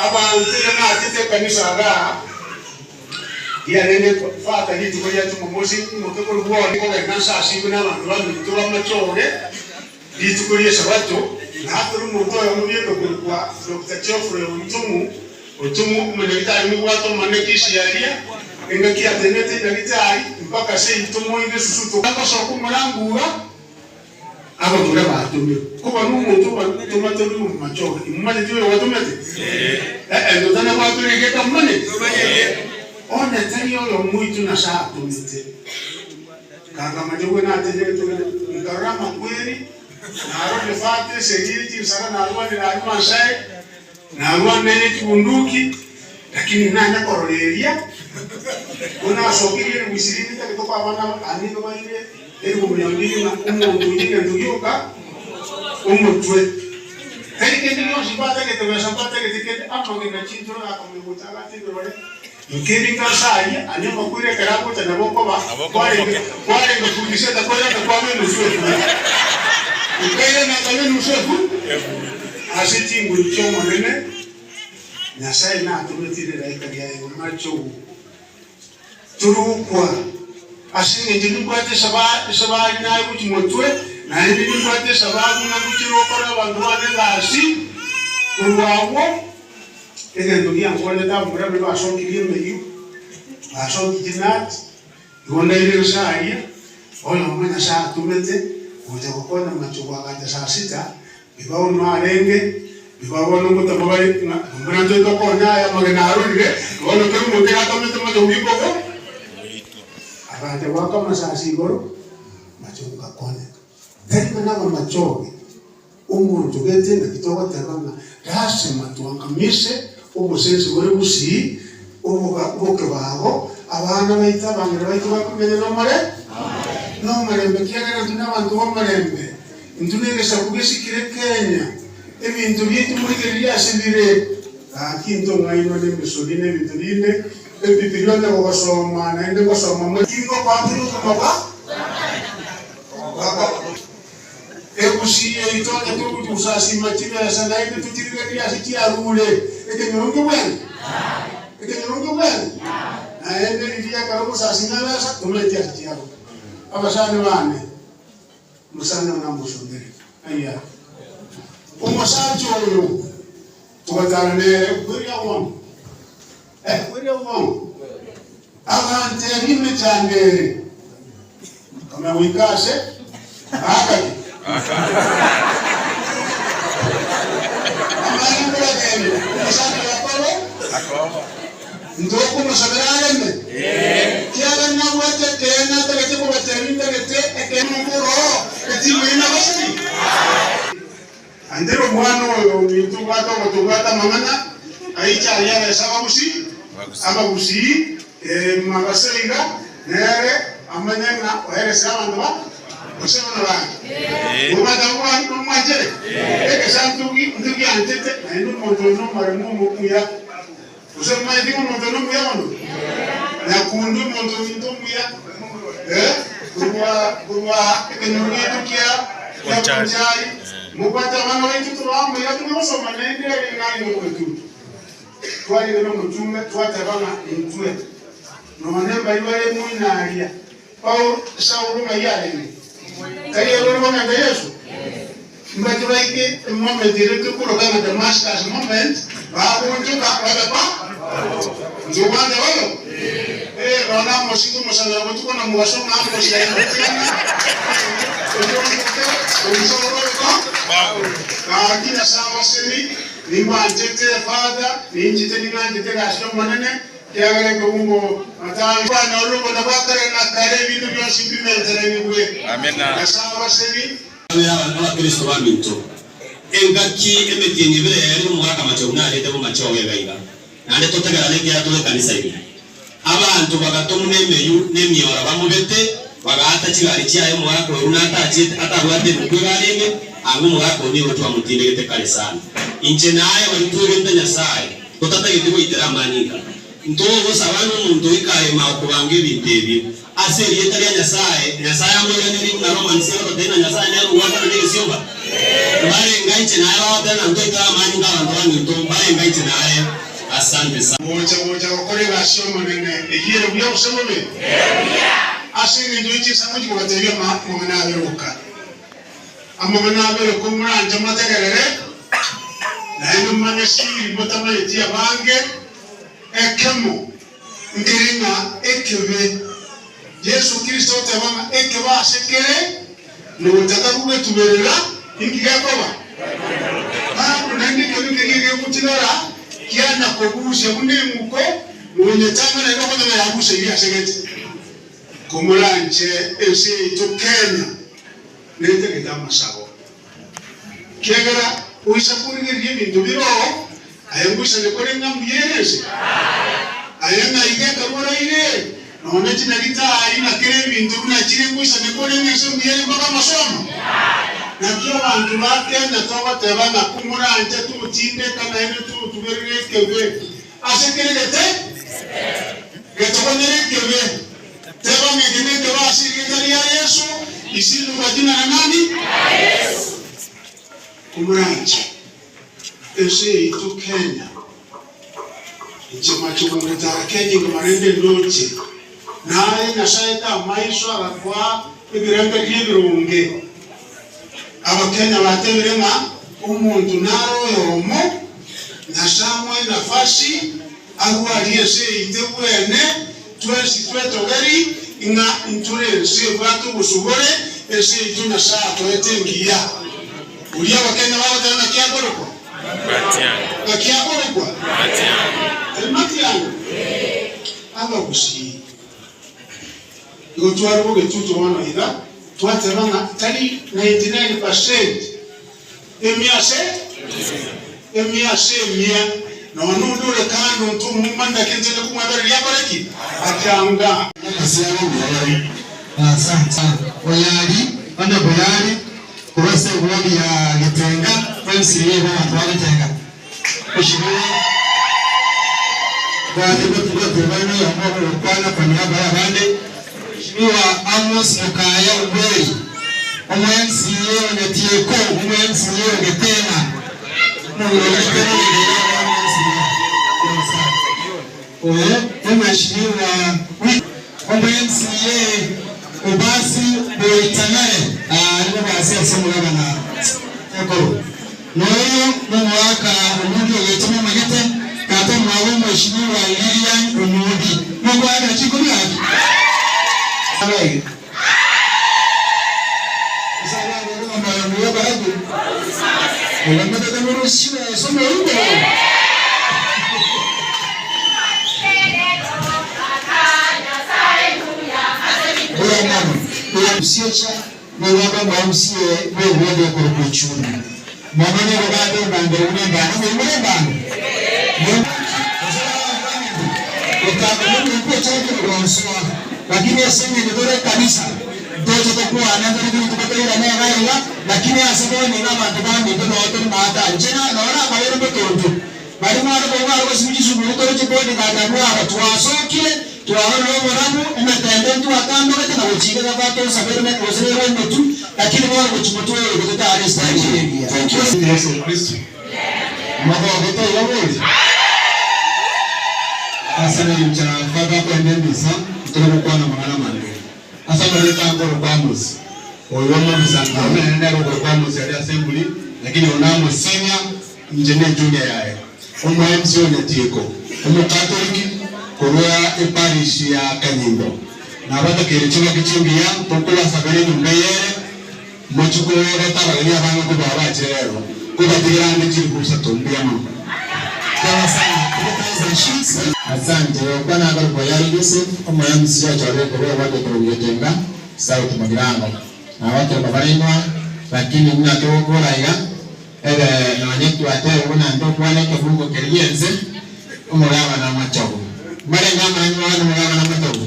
Abanto ekero nachete ekanisa igaa, riarenge fata rituko ria Jumamosi, ng'imoke korwa bwone kogenda nsasime na abanto baminto b'amachoge, rituko ri'Esabato, natore omonto oyomo bieka korokwa Doctor Geoffrey Otumu, Otumu, omonyagitari mobwate omonene Kisii aria, engaki atenenete nyagitari mpaka seito moige susu togasoka omorango iga. Abamura batomirwe koba nomonto obatomate ore omomachoge. Imomanyeti oyobatomete? Ee, totana gwatora egeka momanyeti? Onye tari oyomo oito Nyasae atomete. Kankamanya buna nategerete nkarora amakweri, narorire fata esegi ye chinsara, narwanire aria Maasai, narwanire ne chibunduki, lakini nanya korora eria, buna asokirie eribusi rinde tagete koa abana aba nigo baire. Erigombe riria ng'a omonto oyio egento gioka omotwe, tari kende gionsi mbatagete besa mbatagete kende, amagena chintoro gakomanya gocha agacha ebirore, nkeri ngase aria aria amakweri ekero agocha nabo okoba kwarenge kwarenge futi sita koirana kwaba enusu efu okairana akaba enusu efu ase chinguru chi'Omonene Nyasaye natomete rilaika riaye ng'a Torogokwa, ase engencho nimbwate esabari naye gochia motwe, naende nimbwate esababu ng'a ngochie gokora abanto bane egasi. Korwa agwo egento giankonyete abamura baria basokirie emeyio, basokirie chinati, igo ndaire inse aria, oyomo Nyasae atomete gocha gokonya amachogo agacha saa sita, Nigo bono arenge, nigo bono ngotama bare ng'a buna intwe tokonya aya amagena arorire, bono kera omonto iga atamete machogu ikogo, agacha goaka amasasi igoro, machogu gakonyeka. Tari ng'a nabamachoge, omonto gete naki togoteba ng'a lasima twang'amise obosensi bore gusii, oboga obokebago, abana baito abang'ina baito bakomenya nomore nomorembe ekiagera intwe nabanto b'omorembe. Intwe negesaku gesikire Kenya, ebinto biaito morigererie ase bire. Gaki intwe ng'ainwa nemesori na ebinto binde, ebibiria onye gogosoma naende ngosoma more. Ki ngokoa tore obogima bwa Egusii yaito onye togochia gosasima chibesa naende tochirigererie ase chiarure, ekenyoro nkebwene? Ekenyoro nkebwene? Naende riria ekero ogosasima ebesa tomanyeti ase chiarure. Abasani bane. Omosacha oyo namosomere aya. Omosacha oyo togotara nere kweria bono, eh, kweria bono, agantebia emechando ere, nkamanya goika ase akaki. Amang'ana nkobatebia, omosacha oyo akobe Ntokomosabera areme, ekiagera nabwate ekeene atagete kobatebia ntagete ekeene nkoroo etimu eye nabasani. Naende omwana oyo ominto obwate ogotobwata amang'ana aiche aria abese abagusii abagusii mabase iga nere amanye ng'a oeresire abanto ba gose buna bande. Obwate abwo omwanchere egesa ntogi ntogianchete naende omonto oyo nomoremu omuya. Gose momanyeti ng'a omonto nomuya mono? Nyakundi omonto ominto omuya, eh, korwa korwa ekenyoro giaito kia kia Bonchari, mobwate abana baito tobamoira tore gosoma naende ere ng'a nomotutu. Twarenge nomochumbe twateba ng'a intwe nonye mbaria bare moino aria, Paulo, Saulo ng'ai arenge? Tari ere ore komenta Yeso? Mbache baike emoment ere tokoroka ng'a Damascus moment, bagoonchoka babe pa Ntobwate bono? Eh, bono amosike omosabera botuko na mogaso ng'a amosi aye gotigana, omonchoke, omosabe obe pa Gaki Nyasae abasemi, nimbanchete Father, ninchete ning'anchete egasi y'Omonene, Ekiagera ekebungo Matayo kwanyorire obonda bwa kare na kare, ebinto bionsi mbimenteranigwe. Nyasae abasemi. Abakristo baminto, engaki emetienyi ebere yaerire omogaka Machogu narete bomachoge iga iga, naende totegerane ekiagera tore ekanisa ime. Abanto bagatomwa nemeyio na emioro bamobete, bagaata chigari chiaye omogaka oyio buna atachiete atabwate ebuku egari ime, anga omogaka oyio nigo twamotindegete kare sana. Inche naye baria twegenete Nyasae, totatageti goitera amanyinga. Ntogosaba ng'a omonto oika areme okobanga ebinto ebio. ase erieta ria Nyasae, Nyasae amoiranerie buna Romans egototebia ng'a Nyasae nere ogwakana negesioba. Mbarenga inche naye bagoteba ng'a ntoitore amanyinga abanto baminto, mbarenga inche naye. Asante sana. Gocha gocha gokora egasi y'Omonene, eyio ere buya gose bobe? Ase engencho ye chinsa ngochia kobatebia amang'ana abere oka. Amang'ana abere komoranche motegerere, naende momanye siri motamanyeti abange, ekemo nkere ng'a ekebe. Yeso Kristo oteba ng'a ekebe ase kere nogotaka kogetuberera, inki gekoba? Bado naende ekebe keria gegotigara kiana kobusia buna eng'uko, nonyetanga naende okonyora ng'a yabuseire ase gete. Komoranche ense yaito Kenya netagete amasabo, ekiagera oisa korigereria ebinto bire oo, aye ngoisane kore ng'a mbuya ere ense? Aye ng'ai gekarwa oraire? Nonya chinyagetari na kera ebinto buna chire ngoisane kore ng'a ense mbuya ere mpaka amasomo? Naki abanto ba Kenya togoteba ng'a komoranche totindeka naende totuberere ekebe ase kere gete getogonyere ekebe. Teba ng'a eke nekebe ase erieta ria Yeso, isindwe kwa jina la nani? Komoranche ense yaito Kenya, inche mache gongotara Kenya igoro rende ndoche, naye Nyasaye tamaiso agakoa ebirengererio ebironge. Abakenya batebire ng'a omonto nare oyomo, Nyasae amoe nafasi arwarie ense yaito ebwene, twensi twetogeri ng'a intore ense ebwate obosubore, ense yaito Nyasae atoete engiya. Oria Abakenya bagoteba ng'aki akorokwa? Ng'aki akorokwa? Tari Matiang'i? Abagusii. Igo tware bogetutu bono iga, twateba ng'a tari 99 percent emia ase emia ase emia, nonya onde ore kando ntomuma naki inche ndikomwebereria akore ki? Achanga. Ase abo mbuya bare. Asante. Oyari, onde Boyari, korwa ase ewodi ya Getenga, MCA bw'abanto ba Getenga. Mheshimiwa Bwate goteba noyomo ogokwana kwa niaba y'abande. Mheshimiwa Amos Mokaya Ogweri, omo MCA o Nyatieko, omo MCA o Getena, omogiro o Getena ogenderere abe omo MCA. Oyo nomheshimiwa omo MCA Obasi Boitang'are, nigo basi ase omogabana Ekoro. Noyo nomoaka omondi ogecha momanyete, tata omwabo omweshimiwa Lilian Omondi. Mokoagera chikobi gaki? Abaiga. Ase ababere omoyo omuya barabwo, igo motete morusiwe ase omoika oyo. Buya mono, buya mosiecha. Nigo bamorusie bw'egwonde okorokwa echumbi. Mono nigo babembangire buna engano. Ng'ai more engano? Otakomanya Lakini ase engencho tore ekanisa, ntoche tokwane ntore buna tokotoirana iga iga, lakini ase bono iga abanto baminto noo tore maate anchera, noro amabeere motonto. Baria mware koigwa bare gosibia chisuguri tore chibodyguard abwo aba twasokire, twarorire oborabu, emetembe ntwatambogete na gochika iga gwatosabere ne gose nere omotu, lakini bono gochia motwe oyo goika totare esitari eye engiya. Thank you. Yesu Kristo. Mogogete iga bori? Ase engencho Father kwenda emisa, ntore gokwana amang'ana amange. Ase amarieta nkorokwa Amos, oyo omobisa omonene nere okorokwa Amos aria Assembly, lakini oyo namosinya Inche ne junior yaye, omo MC o Nyatieko, Omokatoliki korwa eparish ya Kanyimbo. Nabatakeire chingaki chingiya tokobasabera enyomba eye ere, mochie koreta abageni abange kobua abachire rero, kobatigera ande chilifu isato. Mbuya mono. Asante. Okwana akorokwa Oyari Joseph, omo MC ochorire korwa eward ekorokwa Getenga, South Mugirango. Nabakire kobarendwa, lakini buna togokora iga, Ere nonya twatebire buna ntokwane ekebungo keria gi'ense, omogabana omochogu. Mbarenge amanene mobane omogabana omochogu?